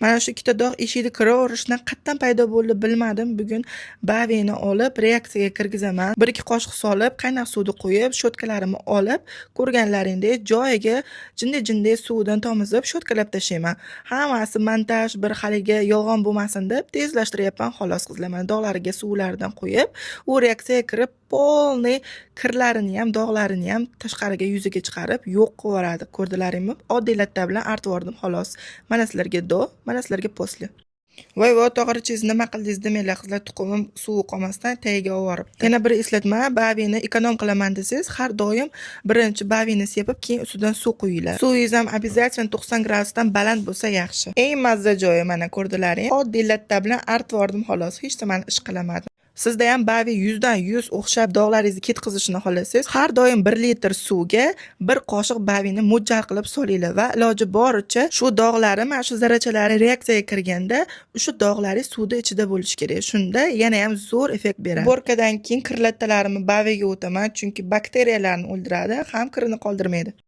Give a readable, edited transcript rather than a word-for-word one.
Mana shu ikkita dog' eshikni kiraverishdan qayerdan paydo bo'ldi, bilmadim. Bugun Bavini olib, reaksiyaga kirgizaman. Bir ikki qoshiq solib, qaynoq suvni qo'yib, щётка larimni olib, ko'rganlaringdek, joyiga jinday jinday suvidan tomizib, щётка lab tashlayman. Hammasi montaj, bir haligi yolg'on bo'lmasin deb tezlashtiryapman xolos, qizlar. Mana dog'lariga suvlaridan qo'yib, u reaksiyaga kirib, полный kirlarini ham, dog'larini ham tashqariga, yuziga chiqarib, yo'q qilib yuboradi. Ko'rdilaringmi? Oddiy latta bilan artib yubordim xolos. Mana sizlarga до, mana sizlarga после. Voy voy, tog'orachingiz nima qildingiz demanglar, qizlar, tuxumim suvi qolmasdan tagiga oboribdi. Yana bir eslatma, Bavini эконом qilaman desangiz, har doim birinchi Bavini sepib, keyin ustidan suv quyinglar. Suvingiz ham обязательно 90 gradusdan baland bo'lsa yaxshi. Eng mazza joyi, mana ko'rdilaring. Oddiy latta bilan artib yubordim xolos, hech nimani ish qilamadim. Sizda ham Bavi 100dan 100 o'xshab dog'laringizni ketkazishini xohlasangiz, har doim 1 litr suvga bir qoshiq Bavini mo'ljal qilib solinglar va iloji boricha shu dog'lari, mana shu zarrachalari reaksiyaga kirganda o'sha dog'laringiz suvni ichida bo'lishi kerak. Shunda yana ham zo'r effekt beradi. Уборка dan keyin kir lattalarimni Baviga o'taman, chunki bakteriyalarni o'ldiradi, ham kirini qoldirmaydi.